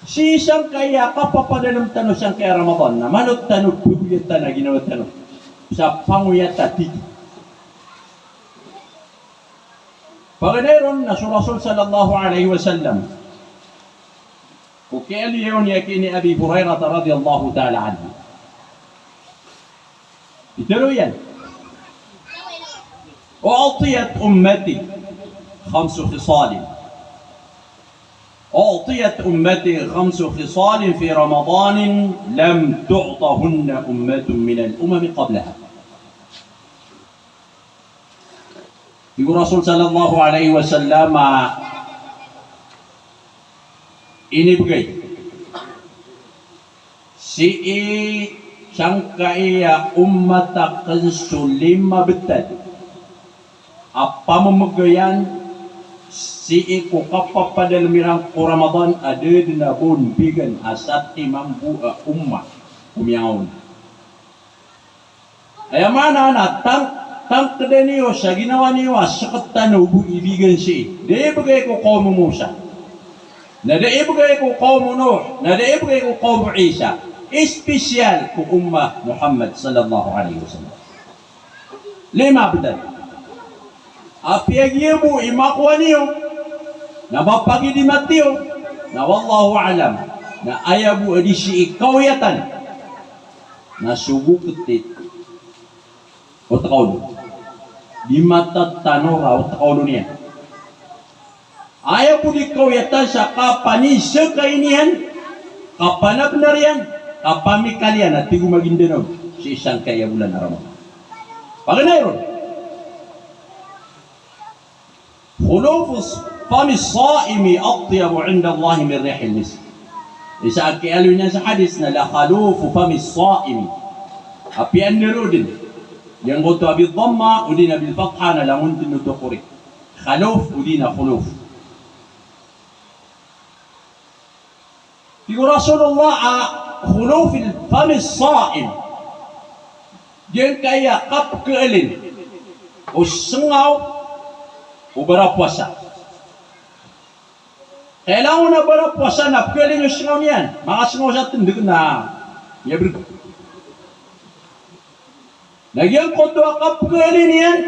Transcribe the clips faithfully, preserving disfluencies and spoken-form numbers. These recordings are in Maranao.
Sii sangkaya kapapadalem tano sangkaya Ramadan, na manot tano pagoyatan a ginawa tano sa pangoyat a tito. Paganay ron na so Rasul sallallahu alaihi wasallam, ko kiyaaloy niyan ki ini Abi Hurairah radhiyallahu ta'ala anhu. Pitharo iyan: أعطيت أمتي خمس خصال. أعطيت أمتي خمس خصال في رمضان لم تعطهن أمة من الأمم قبلها. Tig o Rasul sallallahu alaihi wasallam a inibgay sii sangkaya ummat akn so lima btad a pamamagayan sii ko kapapadalem iran ko Ramadan a da dn a ba on bigan a satiman bo a ummah ko miyangaoona. Aya maana na tang-, tangkda niyo sa ginawa niyo a sktano bo ibigan sii. Da ibgay ko kawm o Musa, na da ibgay ko kawm o Nuh, na da ibgay ko kawm o Isa. Espesyal ko ummah Muhammad sallallahu alaihi wasallam. Lima btad. Apiya giya bo i makowa niyo, na mapagidimat iyo, na wallahu a'lam, na aya bo a di sii kaoyatan na so bo kti o tkaolo. Di matatanora o tkaolo niyan. Aya bo di kaoyatan sa kapanizakay niyan, kapanabnar iyan, kapamikal iyan a tig o Maguindanao sii sangkaya bolan a Ramadan. Paganay ron. خلوف فم الصائم أطيب عند الله من ريح المسك. Isa a kiyaaloy niyan sa hadis na لخلوف فم الصائم. Apiya anda ron dn. Giyangkoto a bidhamma, odi na bilfatha na langon dn oto kori. Khaluf, odi na khuluf. Tig o Rasulullah a khuluf fami saim. Giyangkaya kapkhaalen o sngaw o barapowasa. Kailangan a barapowasa na pkhaalen o sngaw niyan. Makasngaw sa tndg na miyabrg. Na giyangkoto a kapkhaalen iyan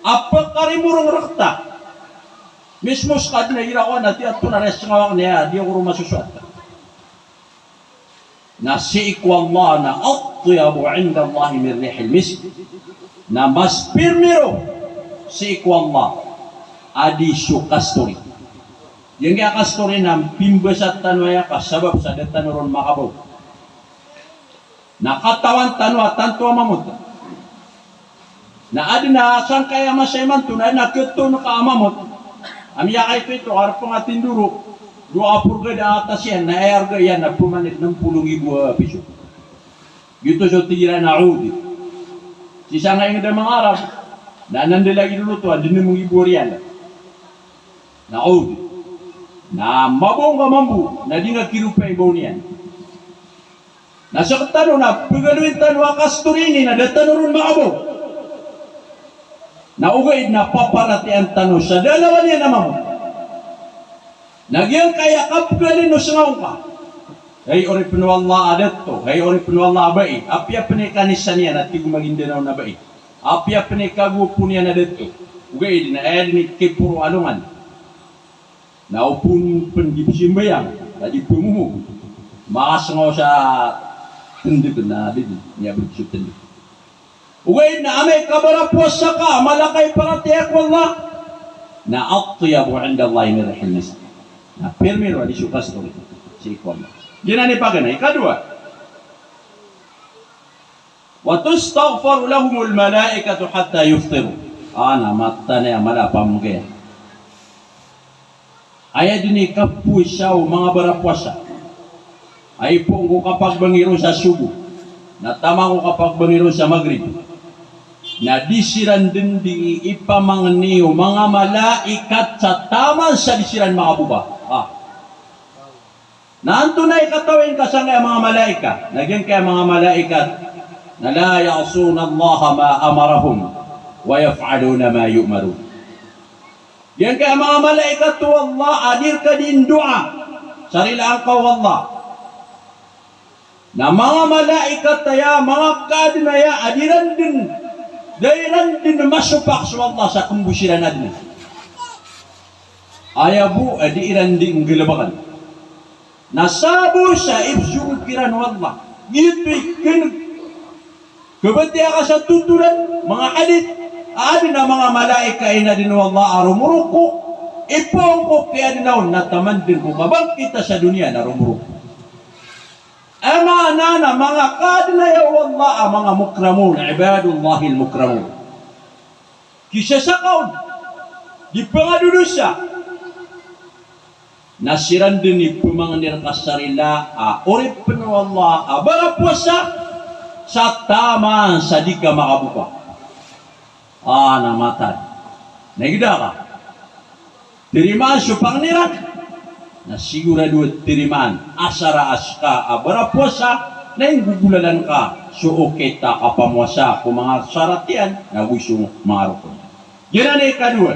a pkarimorong rkta. Mismo skadn a igira ko na tiyato na resngaw akn iyan, di ako ron masosoat. Na sii ko Allah na atyabu indallahi min rihil misk. Na mas pirmiro sii ko Allah a di so kasturi. Giyangkaya kasturi na pimbasa tano aya ka sabap sa da tano ron makabaw. Na katawan tano a tanto a mamot. Na adn a sangkaya masa imanto na adn a khaton ka a mamot a miyakaito-ito a rpng a tindoro, dowa polo gada a atas iyan, na aya rga iyan na pman i nm polo nggibo a piso. Giyoto so tig iran a oud. Sii sangkaya ingd a manga Arab na nanda lagid oto a dn nm nggibo a riyal. Na oud. Na mabong ka mambo na di nga kiropaa i baw niyan. Na sktano na pgaloyn tano a kasturi ini na da tano ron makabaw. Na ogaid na paparatiyayaan tano sa da a lawan iyan a mamot. Na giyangkaya kapkhaalen o sngaw ngka, hay oripn o Allah a dato, hay oripn o Allah a bai, apiya pn i kanisa niyan a tig o Maguindanao na bai, apiya pn i kagopo niyan a dato, ogaid na aya dn i kiporo a alongan. Na opama pn di pzambayang, na di pmomo, makasngaw sa tndg na di dn miyabrg so tndg. Ogaid na amay ka barapowasa ka a mala ka i paratiyaya ko Allah, na atyabu indallahi min rihil misk. Na pirmiro a di so kasturi sii ko Allah. Giyanan i paganay. Ikadowa. Wa tustaghfaru lahumul malaikatu hatta yuftiru. A, na mataan aya mala a pamgaya. Aya dn i kapowasa o manga barapowasa a ipoon ko kapagbangi ron sa sobo na taman ko kapagbangi ron sa magrib, na di siran dn di ipamangni o manga malaikat sa taman sa di siran makaboba. A. Na antonaa i katawi ngka sangkaya manga malaikat? Na giyangkaya manga malaikat na la ya'sunallaha ma amarahum wa yaf'aluna ma yu'marun. Giyangkaya manga malaikat o Allah a di rka di ndoa Sarilaan ka o Allah. Na manga malaikat aya, manga kaadn aya, a di iran dn, da iran dn masopak so Allah sa kmbo siran adn. Aya bo a di iran dn nggalbkn. Na sabap sa ipzogo kiran o Allah. Giyoto i kn- Kabatiya ka sa totolan, manga hadith, a adn a manga malaikat a inadn o Allah a romoroko, ipoon ko kiyaadna on na taman dn ko kabangkita sa doniya na romoroko. Aya maana na manga kaadn aya o Allah a manga mukramun, ibadullahil mukramun. Kisasakaw, di pangadodosa. Na siran dn i pmangni rka sa rila a oripn o Allah a barapowasa sa taman sa di ka makaboka. A, na mataan. Na igda ka. Tarimaan so pangni ran. Na sigorado a tarimaan. Asar a ska a barapowasa na inggogolalan ka so okit a kapamowasa ko manga sarat iyan na go so manga rokon. Giyanan i ikadowa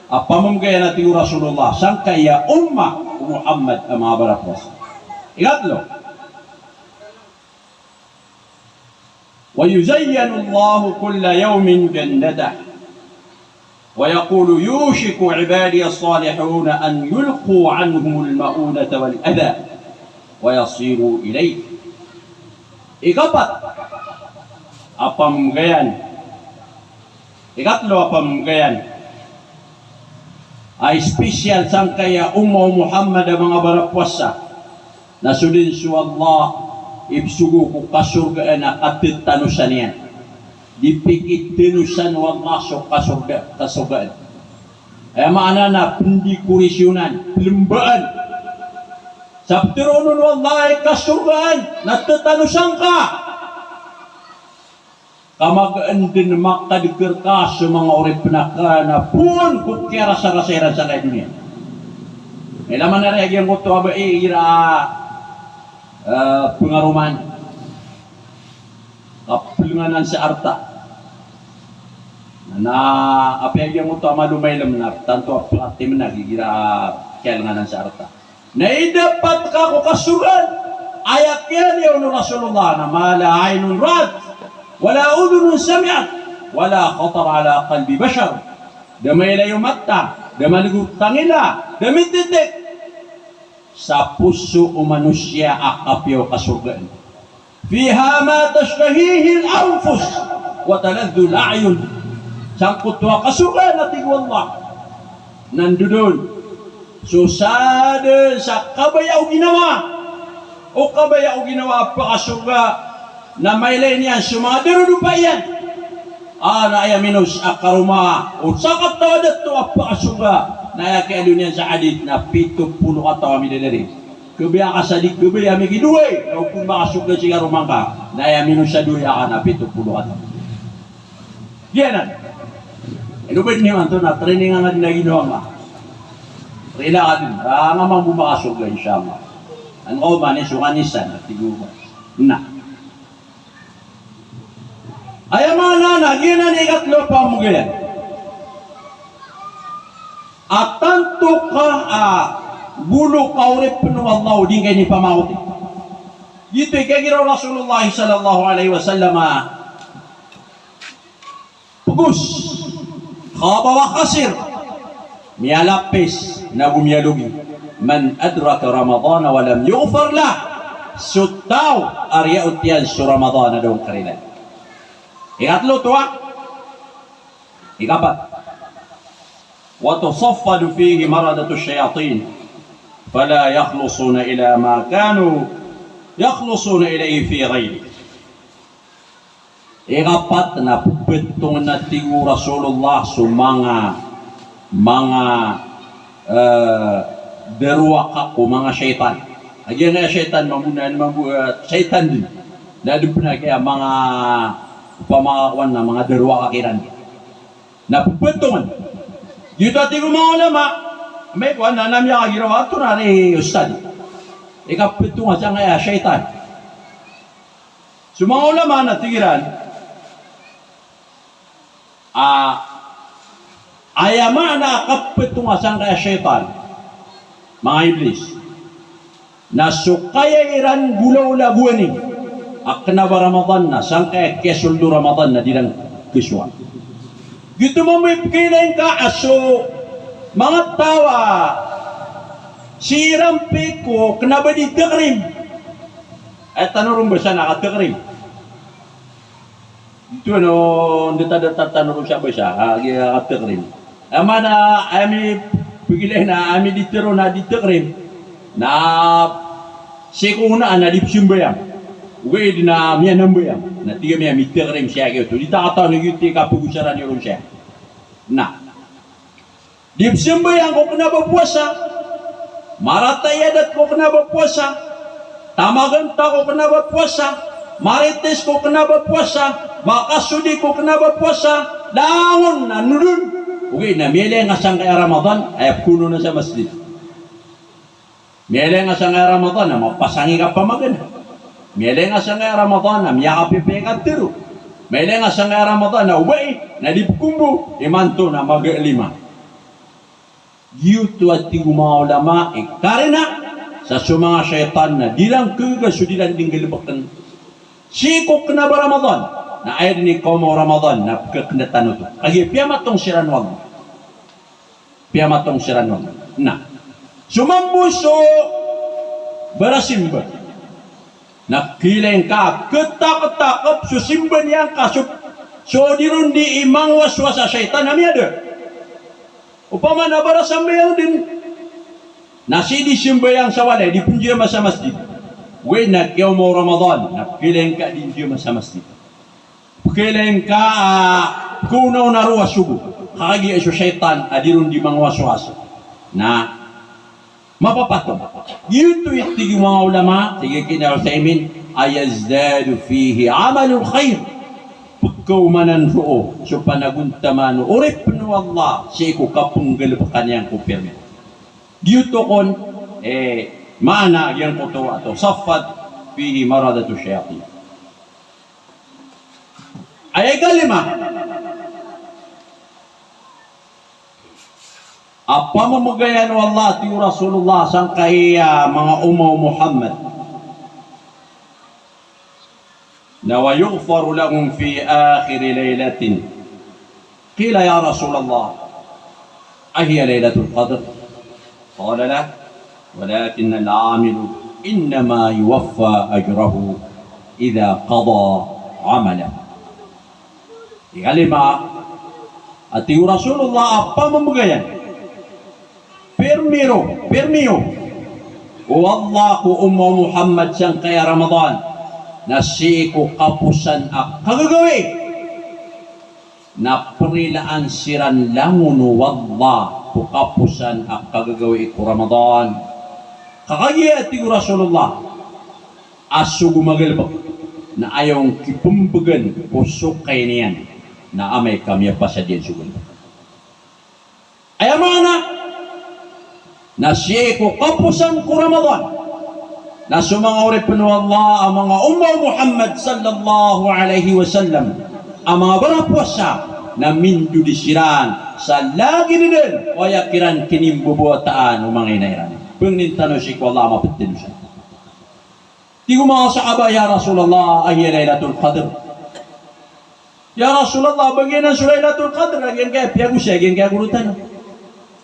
a pamamgayan a tig o Rasulullah sangkaya ummah o Muhammad a manga barapowasa. Ikatlo, wa yuzayyanu Allahu kulla yawmin jannatahu, wa yaqulu yushiku ibadiyas salihuna an yulqu anhumul ma'unata wal adha, wa yasiru ilayhi. Ikapat a pamamgayan. Ikatlo a pamamgayan a special sangkaya ummah o Muhammad a manga barapowasa, na so dn so Allah ipzogo ko kasorgaan a katatanosan iyan. Di pikitanosan o Allah so kasorga-, kasorgaan. Aya maana na pndikorisyonan, plmbaan. Sa ptharoon o Allah i kasorgaan na tatanosan ka. Ka magaan dn makadker ka so manga oripn akn a poon ko kiyarasarasa iran sa kay doniya. Ilay man a aya giyangkoto a bai igira, eh, pngaroman. Kaplnganan sa arta. Na apiya giyangkoto a malo mailm na tanto a pngatim na igira kiyaplnganan sa arta. Na idapat ka ko kasorgaan, aya kiyaliyo o Rasulullah na ma la aynun ra'at, wa la udhunun sami'at, wa la khatara ala qalbi bashar. Da mailay o mata, da malg o tangila, da mititik sa poso o manosiya a kapiya o kasorgaan. Fiha ma tashtahihil anfus wa taladhdhul a'yun. Sangkoto a kasorgaan a tig o Allah na ndodon so sadn sa kabaya o ginawa, o kabaya o ginawa a pakasorga na mailay niyan so manga darodopa iyan. A, na aya minos a karoma o sakataw a dato a pakasorga na aya kiyaaloy niyan sa hadith na pito polo kataw a midadari. Kabaya ka sa di kabaya a mikidowa, na opama ka so kasiga romangka, na aya minos a dowa ka na pito polo kataw. Giyanan. Ino ba ini man to na training nga dn a ginawa nga. Rila ka dn. Ah, nga mambo makasorga, insha Allah. An ka omani so kanisan, a tig o ba. Na. Aya maana na, giyanan i ikatlo a pamamgayan. A tanto ka a golo ka oripn o Allah o di ngka inipamaoti. Giyoto i kagira o Rasulullah sallallahu alaihi wasallam a pgos, khaba wa khasir, miyalapis na go miyalogi. Man adraka Ramadana wa lam yughfar lah. So taw a riyaot iyan so Ramadan a da on karilaan. Ikatlo oto a. Ikapat. Wa tusaffadu fihi maradatu shayatin, fala yakhlusuna ila ma kanu yakhlusuna ilayhi fi ghairi. Ikapat na pphtongan a tig o Rasulullah so manga, manga, eh, darowaka ko manga shaytan. A giyangkaya shaytan, mambo na, mambo, eh, shaytan dn. Na dn pn a giya manga, opama ka kowan na manga darowaka kiran. Na pphtongan. Giyoto a tig o manga ulama, amay ko ana na miyakagiraw a tonaa i ustadh. Ikapphtongan sangkaya shaytan. So manga ulama na tig iran a, aya maana a kapphtongan sangkaya shaytan, manga iblis. Na so kaya iran golawla gowani a kena ba Ramadan na sangkaya kiyasold o Ramadan na di iran kesowa. Giyoto mambo i pekhailay ngka a so manga taw a sii iran piko kena ba di takrim. Aya tano ron basa na katakrim. Ito ano, ndetadetad tano ron sa basa, a, giya katakrim. Aya maana, aya mipegilay na, aya miditero na di takrim. Na sii ko onaan na di pesambayang. Ogaid na miyanambayang. Na tig ami a mitakrim siya giyoto. Di ta katawan giyoto i kapegosaran iron siya. Na di pesambayang ko kena ba powasa, marata i adat ko kena ba powasa, tamaganta ko kena ba powasa, marites ko kena ba powasa, makasodi ko kena ba powasa, langon a nodon. Ogaid na miyailay ngka sangkaya Ramadan, aya pekononan sa masjid. Miyailay ngka sangkaya Ramadan a mapasang i kapamagana. Miyailay ngka sangkaya Ramadan a miyakapipiya i katero. Miyailay ngka sangkaya Ramadan a obai na di pekombo, imanto na maga lima. Giyoto a tig o manga olama i karina sa so manga shaytan na di iran kegaga so di iran di nggalebeken sii ko kena ba Ramadan. Na aya den i kaoma o Ramadan na pekakenda tano oto. Kagiya piyamatong siran o Allah. Piyamatong siran on. Na so mambo so barasimba na kilain ka ketaktakep so simba niyan ka so, so di ron di imangwaswas a shaytan a miyada. Opama na barasambayang den na sii di sambayang sa walay, di pen di masa masjid. Oway na kiyaoma o Ramadan na kilain ka di di masa masjid. Pekhailay ngka a, ah, konaw na roo a sogo. Kagiya so shaytan a di ron di mangwaswas na mapapatong. Giyoto i tig o manga olama, tig iyan a Uthaymin, a yazdadu fihi amalul khair. Pekhaomanan roo so panagontaman o oripen o Allah sii ko kapenggalebeka niyan ko pirmin. Giyoto kon, eh, maana giyangkoto a taw, saffat fihi maradatu shayatin. Aya ikalima a pamamagayan o Allah, tig o Rasulullah, sangkaya manga umma o Muhammad na wa yughfaru lahum fi akhiri laylatin. Qila ya Rasulallah, ahiya Laylatul Qadr? Qala la, walakinnal amilu innama yuwaffa ajrahu idha qada amalah. Ikalima a tig o Rasulullah a pamamagayan, pirmi ro, pirmiyo o Allah ko umma o Muhammad sangkaya Ramadan na sii ko kaposan a kagagawii na perilaan siran langon o Allah ko kaposan a kagagawii ko Ramadan. Ka kagiya, tig o Rasulullah, a sogo magalebek na aya on kipembegan ko sokay niyan na amay ka miyapasad iyan so galebek. Aya maana na sii ko kaposan ko Ramadan na so manga oripen o Allah a manga umma o Muhammad sallallahu alaihi wasallam a manga barapowasa na mindodi siran sa lagid den o aya kiran kinimbobowataan o manga ina iran. Pengnin tano sii ko Allah a mapetedosa. Tig o manga sahaba, ya Rasulullah, ahiya Laylatul Qadr? Ya Rasulullah, ba giyanan so Laylatul Qadr a giyangkaya piyagosaya, giyangkaya goro tano?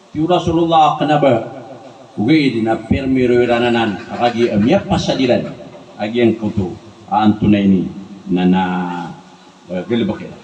Tig o Rasulullah, kena ba, ogaid na pirmi ro iran anan a kagiya miyapasad iran a giyangkoto a antonaa ini na, na, eh, galebek iran.